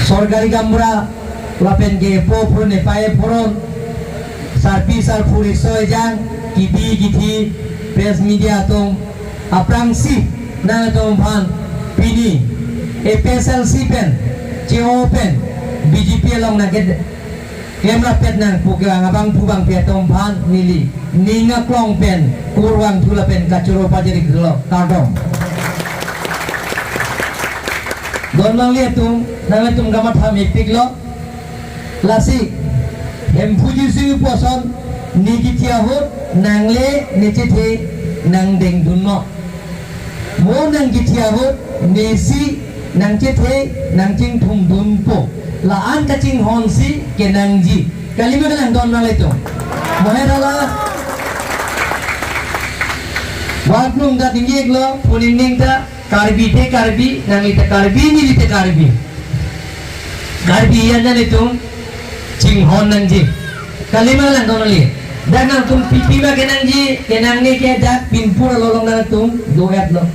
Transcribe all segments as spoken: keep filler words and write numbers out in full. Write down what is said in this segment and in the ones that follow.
Sorkari gaonbura lapen ke po phurone pai phuron, sarpi sarpo riso ejang, kipi kithi, press media atum, aphrangsi nangtum aphan pini A P H L C pen, C O pen, B J P along nangke klem rapet nangpo ke abang phubang pi atum aphan neli ning aklong pen kurvangthu lapen kachoro pajirlo, kardom. Don nanglitum, nanglitum kamatha mepiklo. Lasi Hemphu Jisu pu ason, ne kethe ahut nangle ne chethe nangdengdunnon. Mo nang kethe ahut nesi nangchethe nangchingthumdunpo. La-an kachinghonsi kenangji. Kalima kalang don nanglitum? Mohet hala. Wak nung ta tinggi iklo, phuning ning ta Karbi te Karbi, nangli te Karbi, neli te Karbi. Karbi an nanglitum chinghon nangji. Kalima lang don nangli. Dak nangtum pipi ma kenangji, kenangne ke dak pinpur along nangtum do-etlo.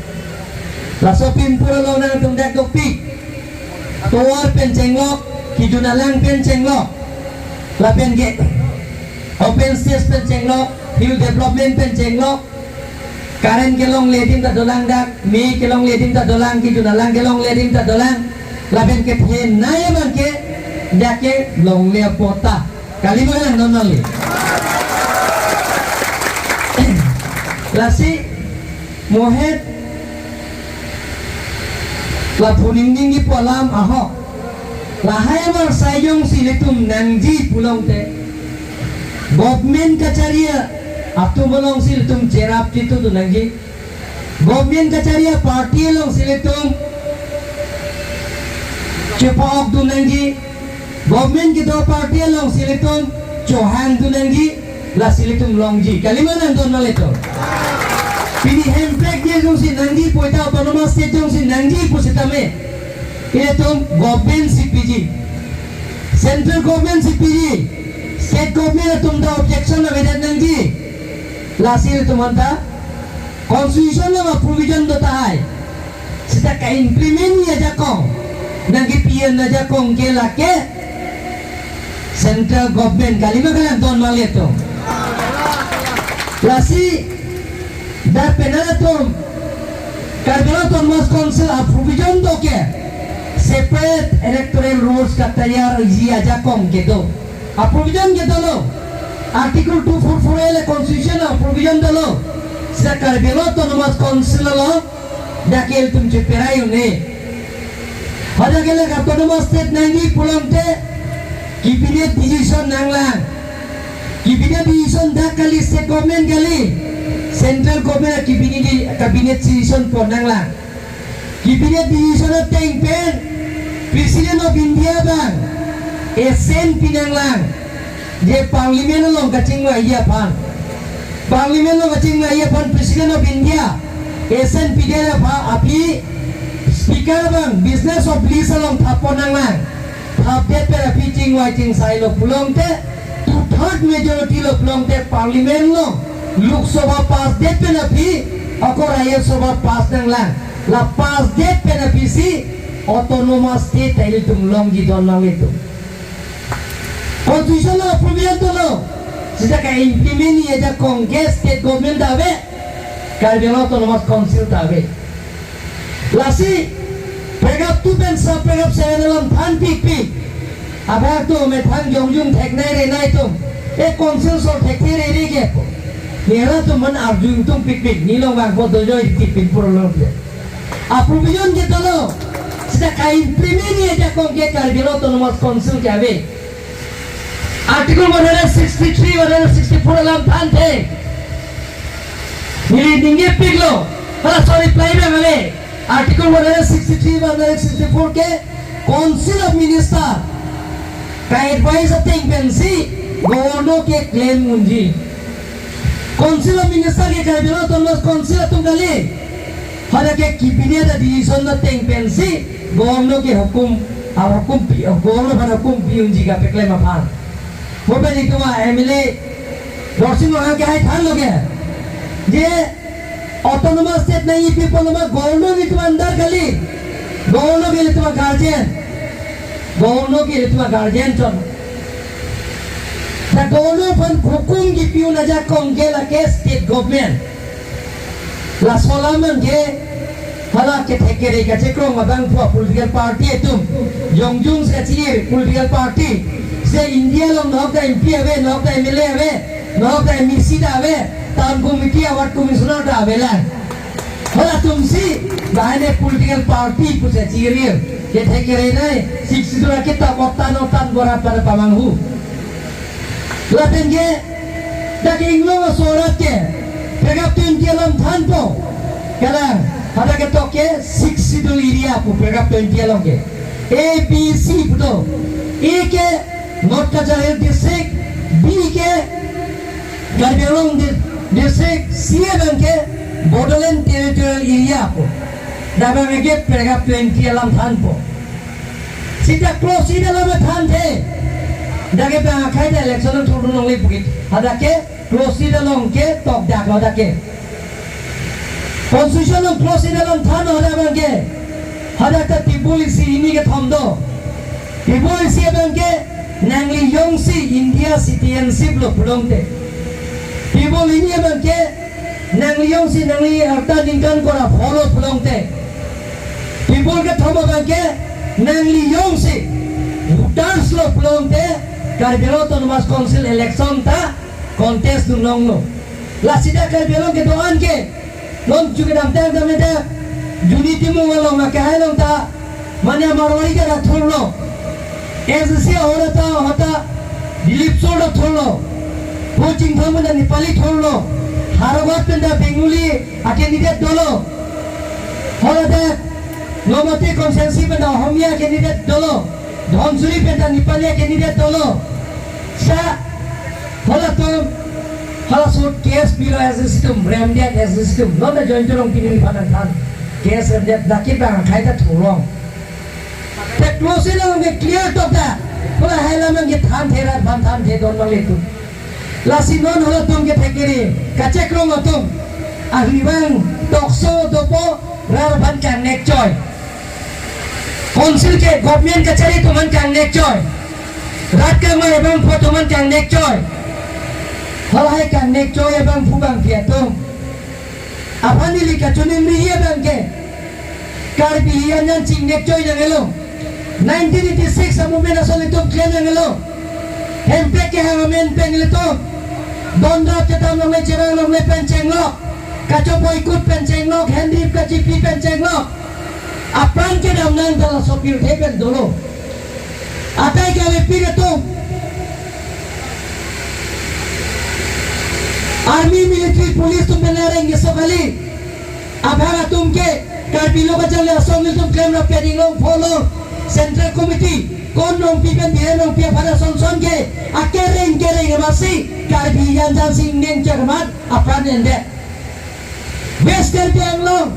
Laso pinpur along nangtum dak dopik. Tovar pen chenglok, kejun alang pen chenglok. Lapen ke open space pen chenglok, hill development pen chenglok. Current kelongle adim ta dolang dak, me kelongle adim ta dolang, kejun alang kelongle adim ta dolang. Lapen kethenei abang ke dak ke longle apot ta. Kalima lang don nangli. Lasi mohet la phuning ning kipu alam ahok. Lahai amarsai jongsi ilitum nangji pulote, government kachari atum alongsi ilitum cherap chitudun nangji. Government kachari aparty alongsi ilitum chepa-okdun nangji. Government kedo aparty alongsi ilitum chohangdun nangji. Lasi ilitum longji. Kalima lang don nanglitum? Pini Hemprek Act jongsi nangji pu ta, Autonomous State jongsi nangji pusitame, ilitum government si piji, central government si piji, state government atum ta objection avedet nangji. Lasi ilitum anta constitution along provision do tahai, seta ka-implement-ji ajakong, nangkepi-an ajakong ke lake central government. Kalima kalang don nanglitum? Lasi dak penang atum Karbi Anglong Autonomous Council aprovision do ke separate electoral rolls katayarji ajakong kedo. Aprovision kedolo. Article two four four A le constitution aprovision dolo. Seta Karbi Anglong Autonomous Council along dak ke ilitum cheperai un-e. Hadak ke la Autonomous State nangji pulote cabinet decision nanglang. Cabinet decision dak kali, state government kali. Central government cabinet, cabinet decision pon nanglang. Cabinet decision ateng pen President of India abang assent pi nanglang. Je Parliament along kachingvai aphan, Parliament along kachingvai aphan President of India assent pidet aphan aphi Speaker abang business of list along thap pon nanglang. Thapdet pen aphi chingvai chingsailo pulote, two third majority lo pulote Parliament along, Lok Sabha pass det pen aphi, ako Rajya Sabha pass nanglang. La pass det pen aphisi Autonomous State ta ilitum longji don nanglitum? Constitution along provision dolo. Seta ka-implement-ji ajakong ke state government ta ave, Karbi Anglong Autonomous Council ta ave. Lasi paragraph two pen sub paragraph seven along than pikpik. Abang atum methang jongjung theknei renei atum, e council sor thekthe rere ke pu. Neli atum man arjudun pikpik, neli along vangpo, dojoi pikpik pura lo. Aprovision kedolo, seta ka-implement-ji ajakong ke Karbi Anglong Autonomous Council ke ave. Article one hundred sixty-three, one hundred sixty-four alam thanthe. Neli ningjepiklo, hala sorry, reply abang ave. Article one hundred sixty-three, one hundred sixty-four ke Council of Minister ka-advise ateng pensi Governor keklem unji. Council of Minister ke Karbi Anglong Autonomous Council atum kali. Hadak ke cabinet a-decision ateng pensi Governor ke hukum, a-hukum pi, Governor aphan hukum pi unji kapeklem aphan. Mo pen itum a-M L A Dorsing Ronghang ke hai thanlo ke, je Autonomous State nangji pu alam Governor nelitum under kali. Governor ke nelitum guardian. Governor ke ilitum a-guardian chot. Ta governor aphan hukum kipi un ajakong ke lake state government. Laso alam abang ke hala kethek kere kachekrong abangphu a-political party atum jongjung si kachir political party. Si India along nahok ta M P ave, nahok ta M L A ave, nahok ta M A C ta ave, town committee, ward commissioner ta avelang. Halatum si, lahai ne political party pusi chirir. Kethek kere nai, Sixth Schedule aketok otan otan bor-an pada pamanghu. Lapen ke, dak inglong asorat ke, paragraph twenty alam thanpo. Kalang, hadak ketok ke Sixth Schedule area pu paragraph twenty along ke. A, B, C pu do. A ke North Cachar Hills District, B ke Karbi Anglong di-, District, C abang ke Bodoland Territorial Area pu. Dak abang ke paragraph twenty alam thanpo. Sita clause eight alam thanthe. Dak ke bang akhai ta election along thurdun longle pu ke. Hadak ke clause eight along ketok dak lo dak ke. Constitution along clause eight alam than hadak abang ke. Hadak ta table isi hini kethom do. Table isi abang ke nangli jongsi India citizenship lo pulote. Table hini abang ke nangli jongsi nangli arta ningkan kora pholo pulote. Table kethom abang ke nangli jongsi voters lo pulote Karbi Anglong Autonomous Council election ta contest dun longlo. Lasi dak Karbi Anglong kedo-an ke non chu kedam tang dam dak Juni Timung along ma kehai along ta mane Marwari ke ra thurlo. S C ahora ta hota Dilip Sahu ra thurlo. Pu Chinthong pen ta Nepali thurlo. Howraghat pen ta Bengali a-candidate dolo. Haladak Nomati constituency pen ta Ohomia candidate dolo. Dhansiri pen ta Nepali candidate dolo. Sa halatum, halaso case pilo S C atum, remdiat S C atum. Non ta join jolong pini phan than. Case remdiat dak ke bang akhai ta thurlong. Te clause eight along ke clear tok ta. Pu lahai alam abang ke thanthe rat aphan thanthe don nanglitum. Lasi non halatum kethek kere kachekrong atum. Ahli abang tokso dopo rat aphan kangnek choi. Council ke government kachari atum aphan kangnek choi. Rat kangmar abangphu atum aphan kangnek choi. Halahai kangnek choi abangphu bangphi atum aphan neli kachiningri abang ke Karbi Anglong chingnek choi nangjilo. Nineteen eighty-six a-movement ason ilitum klem nangjilo. Hemprek kehang amen pen ilitum don rat kedam longle, cherang longle pen chenglok, kachopoikut pen chenglok, henrip kachipi pen chenglok. Apran kedam nang ta laso pirthe pen dolo. Akai kave pir atum, army, military, police atum pen areng keso kali. Abang atum ke Karbi Lo Kacharli Asong ilitum klem ra pen inglong pho lo Central Committee, Kon Rongpi pen Biren Rongpi aphan ason son ke akereng kereng amatsi Karbi Anglong si ingdeng chot amat apran endet. West Karbi Anglong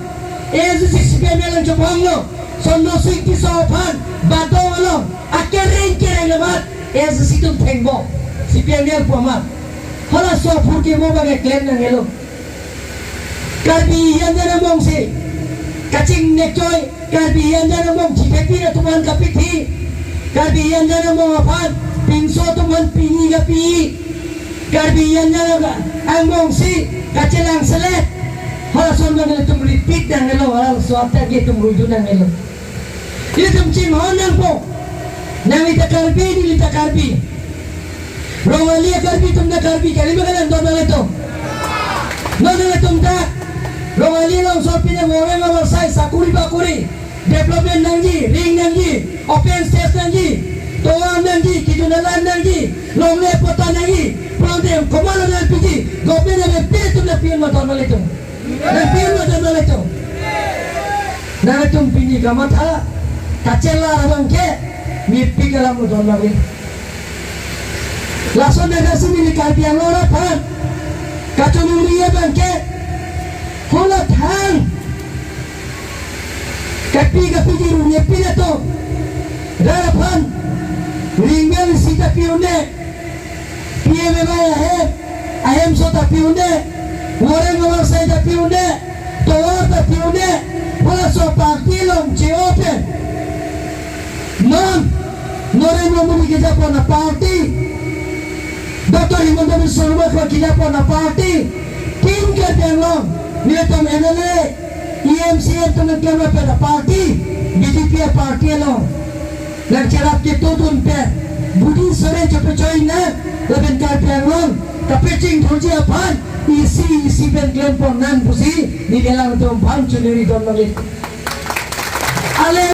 A S D C C P I M L along chobang lo, Sonno Sing Tisso aphan Badong along akereng kereng amat A S D C atum thengbong, C P I M L pu amat. Halaso aphurkimo abang ke klem nangjilo. Karbi Anglong angbongsi kachingnek choi, Karbi Anglong angbong chithepin atum aphan kapithi, Karbi Anglong angbong aphan pinso atum aphan pini kapi, Karbi Anglong angbongsi kachelang selet. Halason abang ilitum repeat nangjilo, halaso attack ilitum ruidun nangjilo. Ilitum chinghon nangpo. Nangli ta Karbi, neli ta Karbi. Rongali a-Karbi atum ta Karbi kali ma kalang, don nanglitum. Non nanglitum ta Rongali along sorpi nang, wareng warsai, sakuri bakuri, development nangji, ring nangji, open space nangji, tovar nangji, kejun alam nangji, longle patta nangji. Pulote komatlo nangpiji, government ave, pir atum nangpi-un ma don nanglitum. Nangpi-un ma don nanglitum. Nanglitum pini kamatha kachelar abang ke mepik alam lo don nangli. Lason dak si neli Karbi Anglong rat aphan kachiningri abang ke, hala than kapi kapiji rungnepin atum rat aphan ring mel isi ta pi-un-e, P M A Y ahem, ahemso ta pi-un-e, wareng warsai ta pi-un-e, tovar ta pi-un-e, halaso party along che-o pen non Narendra Modi kejapon aparty, Doctor Himanta Biswa Sarma kejapon aparty, Team Karbi Anglong, nelitum M L A, E M, C E M atum nangklemrap pen aparty, B J P aparty along nangcherap ketodun pen, budi sore chopechoi nang, lapen Karbi Anglong kapachingthurji aphan isi isi pen klempon nang pusi neli alangtum aphan choningri don nangli.